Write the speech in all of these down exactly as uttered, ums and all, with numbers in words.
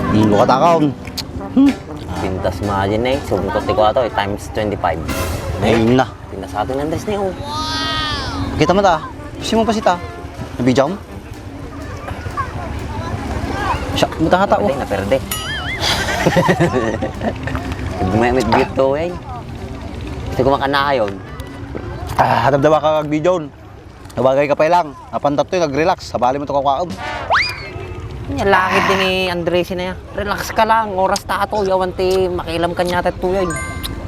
Hmm, lukat akon. Hmm. Pintas mo din eh. Sumukot ti kuwato eh. Times twenty-five. Ay na. Pintas ato ng Andres na yun. Kita mo ta. Gusto mo pa sita? Nabidyo mo? Siya, buta nga tao. Naperde, naperde. Gumamit dito eh. Gusto ko makanayon. Ah, hadamdama ka kag video. Nabagay ka pa lang. Napantat to, nag-relax. Sabali mo to kakuaam. Nya langit din ni Andres na ya. Relax ka lang. Oras ta ato. Yawan ti makilam kanya ta tuyan.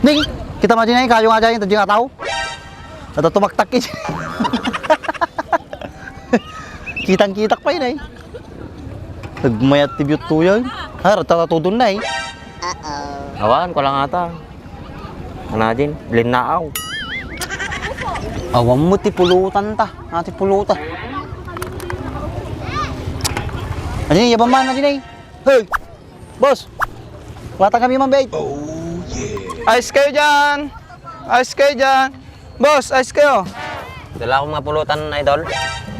Ning, kita mo dyan eh. Kayo nga dyan. Ito dyan nga tao. Ito tumaktak eh. Kitang-kitak pa yun eh. Nagmayat ti biyot tuyan. Ha, rata tudon na eh. Awan, ko lang ata. Ano din? Linnaaw. Awan mo ti pulutan ta. Nga ti pulutan. Ano yun? Yaban man, ano yun eh? Hey! Boss! Wala kami man, babe. Ayos kayo dyan! Ayos kayo dyan! Boss, ayos kayo! Dala akong mga pulutan, idol.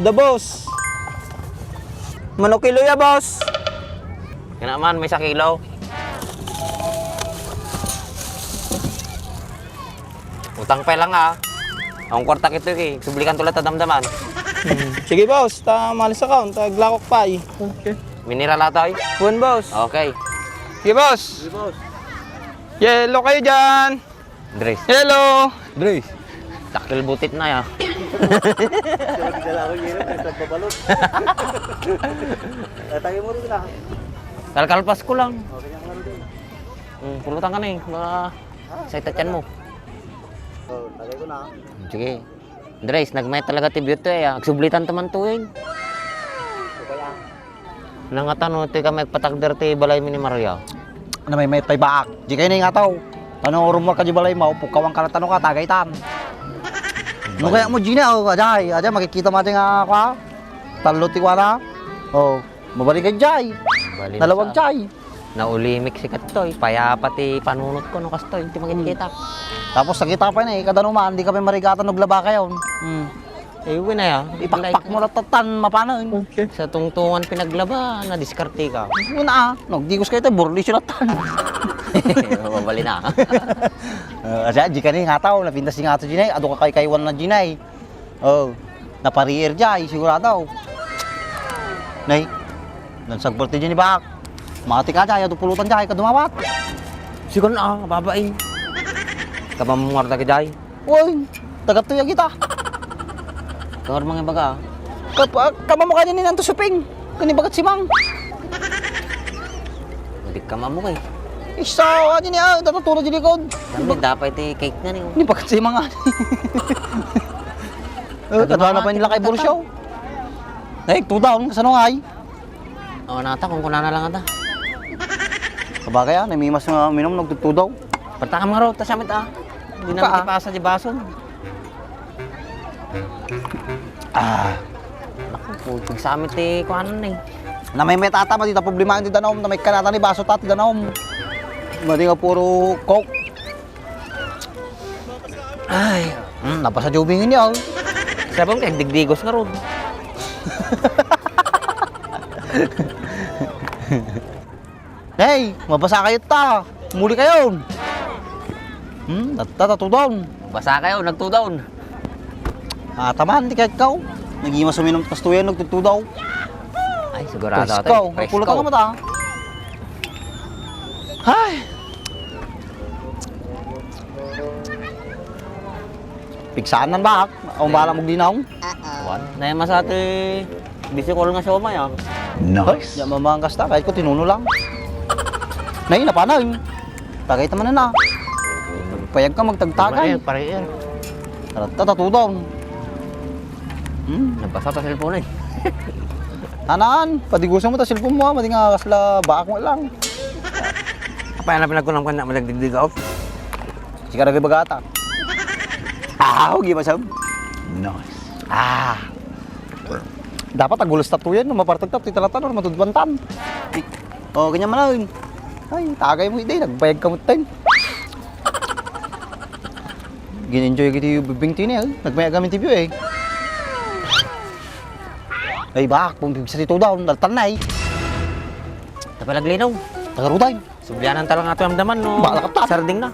The boss! Manok kilo ya, boss! Kaya naman, may sa kilo. Utang pa lang ah. Ang kwarta kito eh. Sublikan to lang ta damdaman. Hmm. Sige boss, ta malis ako, ta aglakok pa eh. Okay. Mineral ata eh. Kuwan boss. Okay. Sige boss. Sige boss. Yellow kayo dyan. Dres. Yellow. Dres. Takil butit na ya. Dala ko yun, nagpabalot. Tayo mo rin na. Kalkalpas ko lang. Okay, ang laro din. Hmm, pulutan ka na eh. Baka sa itatyan mo. Oh, tagay ko na. Sige. Andres, nagmayat talaga ti biyot to eh. Agsublitan to man to eh. Nangatan no, ti ka magpatakder ti balay mi ni Maria. Ano may mayat pay baak? Di kayo na yung ataw. Ano, rumor ka di balay mo, pukawang ka na tano ka, tagay tan. No kaya mo, Gina, oh, ajay, ajay, makikita mo ating, ah, kwa? Tallo ti kwa na? Oh, mabalik ka, jay. Nalawag, jay. Naulimik si Katoy, payapa ti panunot ko no kastoy, ti makikita. Hmm. Tapos nakita pa na eh, kada naman, di ka pa marigatan, naglaba kayo. Hmm. Eh, uwi na ya. Ipakpak mo lang tatan, mapano yun? Okay. Sa tungtungan pinaglaba, nadiskarte ka. Una ah, nagdigos kayo tayo, burlis yung latan. Mabali na. Uh, asya, di ka ni ngataw, napintas di ngataw, Ginay. Ado ka kay kaywan na, Ginay. Oh, napariir jay, sigurado. Nay, nang sagpal ti jay ni Bak. Mati ka jay, adu pulutan jay, kadumawat. Sigon na, babain. Kamammuar da jay. Uy, taga tuya kita. Kamar mga baga. Kap-, kamamo kanya ni Nanto Suping. Kani bagat simang. Hindi kamamo kay. Isa, ano ni ah, tatuturo di likod. Dami, dapat ti cake na ni. Ni bagat simang ah. Eh, kadwa na pa yung lakay bursyo. Naik, two down, kasano nga ay? Oh, nata, kung kunana lang ata. Kabagay ah, namimas nga minum, nagtutudaw. Parta ka maro, ta samit ah. Hindi naman ipasa di baso. Ah. Naku, pagsamit ti kuanan eh. Namay may tata, mati ta problema ti danom, namay kanata ni baso ta ti danom. Mati nga puro coke. Ay, hmm, napasa jubing ini, oh. Sabon kay digdigos nga ron. Hey, mabasa kayo ta. Muli kayo. Hmm, tatta, two down. Basa kayo, nag two down. Ah, taman, di kahit kao. Nagima suminom, kastuyan, nag two down. Ay, sigurado ata. Presko, eh. Presko. Pulutan ka mo ta. Ay. Pigsaan nan ba? Ang bala mo ginaw? Wan. Nay, masati. Bisi ko nga siomay, ah. Nice. Ay, ya mamangkas ta, kahit ko tinuno lang. Nay, napanay. Tagay ta man na. Payag ka magtagtagay. Pare, pare, yan. Tara, tata, two down. Hmm? Nabasa ta cellphone eh. Anaan, padigusan mo ta cellphone mo, ah. Madi nga kasla baak mo lang. Apa yan ang pinagkunam ka na, malagdigdig ako? Sika na bagata. Ah, hugi masam. Nice. Ah. Dapat agulos tatuyan, no? Mapartag tatu, italatan, no? Matudbantan. Oh, ganyan man, ay. Ay, tagay mo, hindi. Nagbayag ka mo, ten. Gin-enjoy kiti bibing tini, eh. Nagmay agamin ti view, eh. Ay, bak, kung bibsa ti two down, daltan na, eh. Tapalag Linong. Tagarutay. Sublianan talaga ito ang daman, no? Bahala ka, ta. Sarding na.